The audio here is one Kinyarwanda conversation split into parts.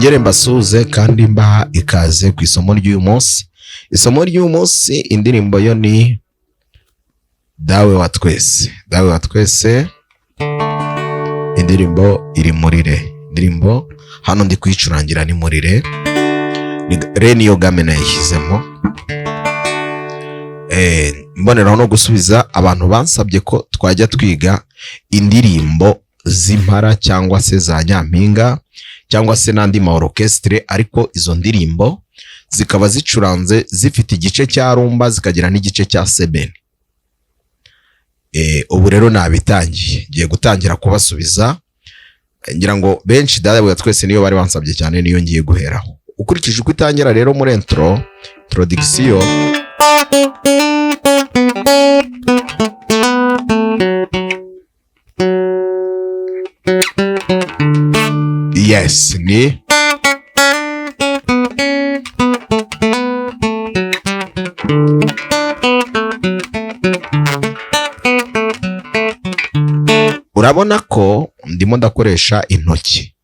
Nongere mbasuhuze kandi mbaha ikaze ku isomo ry'uyu munsi. Isomo ry'uyu munsi, indirimbo yo ni Dawe wa twese. Dawe wa twese, indirimbo iri muri re. Indirimbo hano ndi kuyicurangira ni muri re. Re niyo gamme nayishyizemo. Mboneraho no gusubiza abantu bansabye ko twajya twiga indirimbo z'impara cyangwa se za nyampinga cyangwa se n'andi ma orchestre, ariko izo ndirimbo zikaba zicuranze zifite igice cya rumba, zikagira n'igice cya sebeni. Ubu rero nabitangiye, ngiye gutangira kubasubiza. Ngira ngo benshi Dawe wa twese niyo bari bansabye cyane, niyo ngiye guheraho. Ukurikije uko itangira rero muri introduction, yes, ni urabona ko ndimo ndakoresha intoki.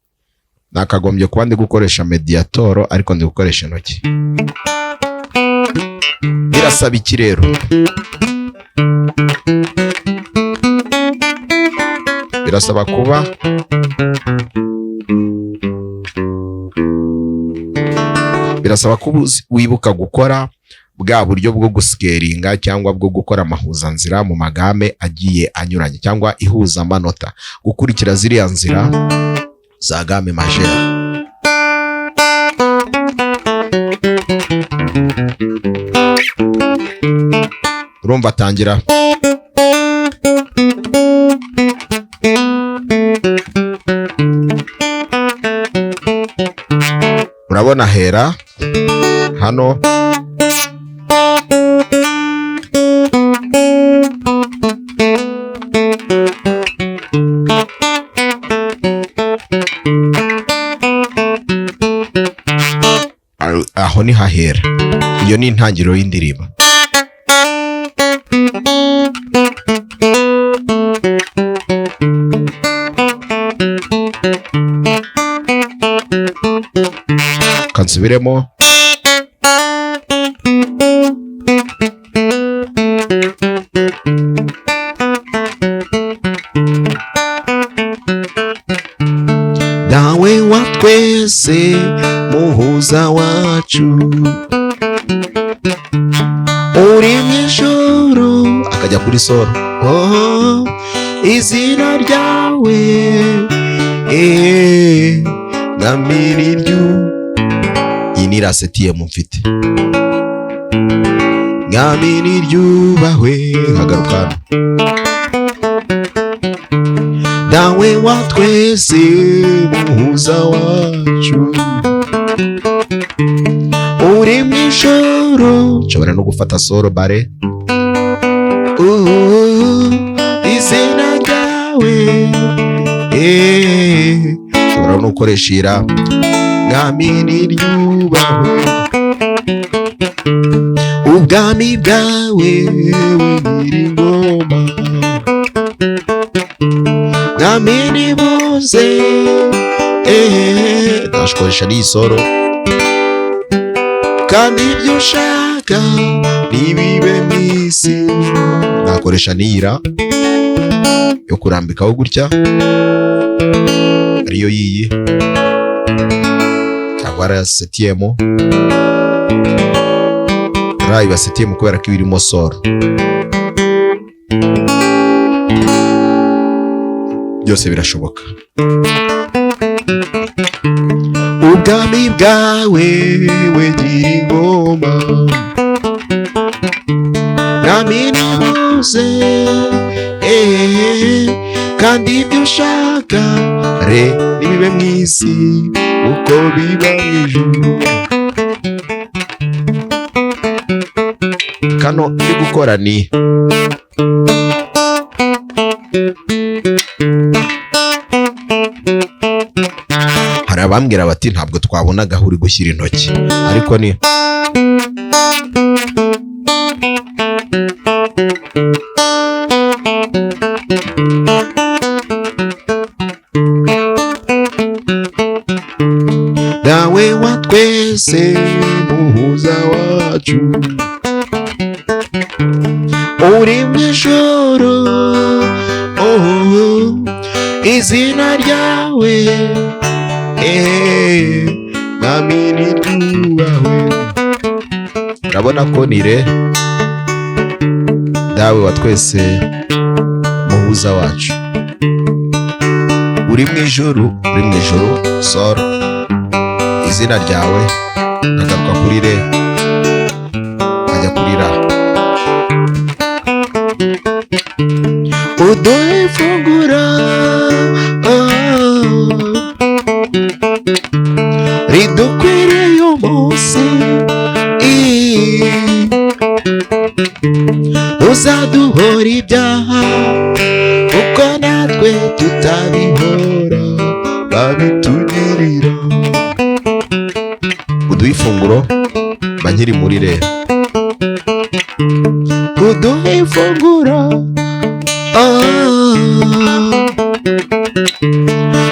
Nakagombye kuba ndi gukoresha mediatoro, ariko ndi gukoresha intoki. Birasaba iki rero? Birasaba kuba wibuka gukora bwa buryo bwo gusikeringa cyangwa bwo gukora amahuzanzira mu magame agiye anyuranye, cyangwa ihuzamanota, gukurikira ziriya nzira za gamme majeure. Urumva atangira urabona hera hano, aho ni hahera. Iyo ni intangiriro y'indirimbo. Kansubiremo. Dawe wa twese, muhuza wacu, uri mu ijuru, akajya kuri solo. Oh, izina ryawe mwami ryu. Iyi ni la septième mfite. Mwami niryubahwe, nkagaruka hano. Dawe wa twese, muhuza wacu, uri mu ijuru. Nshobora no gufata solo bare. Izina ryawe, nshobora no gukoresha ira mwami niryubahwe, ubwami bwawe nyir'ingoma, mwami nibuze. Ndashikoresha n'iyi solo, kandi ibyo ushaka nibibe mu isi. Nakoresha n'iyira yo kurambikaho gutya, ariyo yiyi, cyangwa la septième. Ra iba septième kubera ko irimo solo. Byose birashoboka. Ubwami bwawe wegira ingoma, mwami nibuze, kandi ibyo ushaka re nibibe mu isi uko biba mu ijuru. Kano ndi gukora ni hari abambwira bati ntabwo twabonaga aho uri gushyira intoki, ariko ni Twese, muhuza wacu, uri mu ijuru, oh, izina ryawe, mwami, niryubahwe. Urabona ko ni re, Dawe wa twese, muhuza wacu, uri mu ijuru, uri mu ijuru, sol, izina ryawe, nkagaruka kuri re, nkajya kuri ra. Uduhe ifunguro, oh, ridukwiriye umunsi, uzaduhora ibyaha kuko natwe tutabihora babitugirira. Uduhe ifunguro, mba nkiri muri re. Uduhe ifunguro, oh,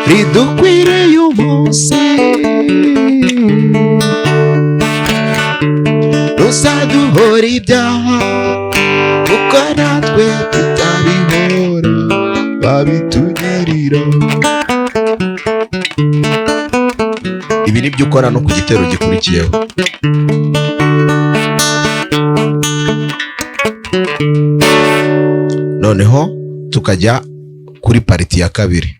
ridukwiriye umunsi, uzaduhora ibyaha kuko natwe tutabihora babitugirira. Ibi ni byo ukora no ku gitero gikurikiyeho. Noneho tukajya kuri partie ya kabiri.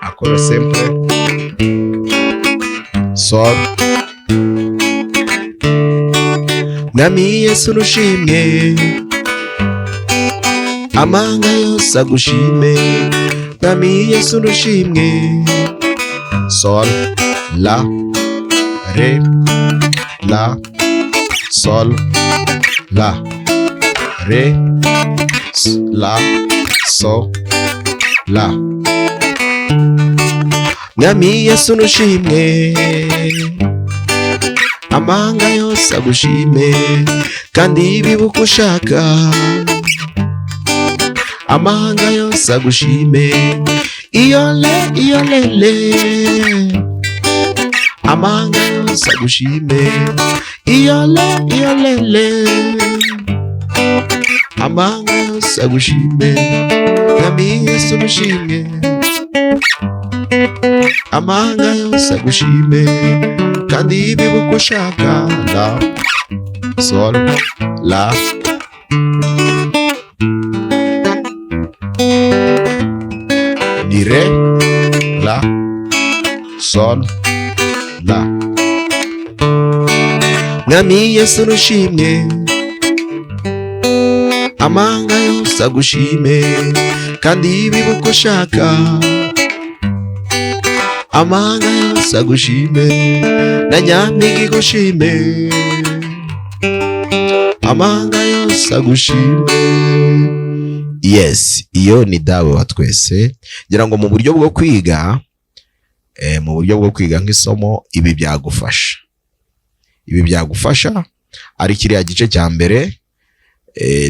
Accord simple, sol. Mwami Yesu nushimwe, amanga yose agushime. Mwami Yesu nushimwe, sol, la, re, la, sol, la, re, la, sol, la. Mwami Yesu nushimwe, amanga yose agushime, kandi bibuka ushaka, amahanga yose agushime. Iyo le, iyo lele, amahanga yose agushime. Iyo le, iyo lele, amahanga yose agushime. Mwami Yesu nushimwe, amahanga yose agushime, kandi bibuka ushaka. La, sol, la, ni re, la, sol, la. Mwami Yesu nushimwe, amahanga yose agushime, kandi bibuka ushaka, amahanga yose agushime, na nyampinga igushime, amahanga yose agushime. Yes, iyo ni Dawe wa twese. Ngira ngo mu buryo bwo kwiga, mu buryo bwo kwiga nk'isomo, ibi byagufasha, ibi byagufasha ari kiriya gice cya mbere,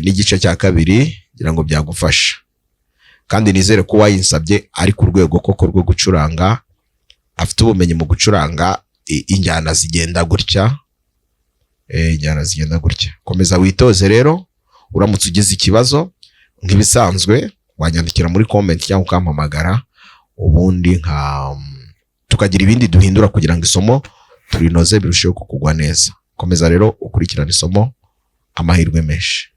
n'igice cya kabiri, ngira ngo byagufasha. Kandi nizere ko uwayinsabye ari ku rwego koko rwo gucuranga, afite ubumenyi mu gucuranga injyana zigenda gutya, injyana zigenda gutya. Komeza witoze rero. Uramutse ugize ikibazo nk'ibisanzwe wanyandikira muri comment cyangwa ukampamagara, ubundi nka tukagira ibindi duhindura kugira ngo isomo turinoze birusheho kukugwa neza. Komeza rero ukurikirane isomo, amahirwe menshi.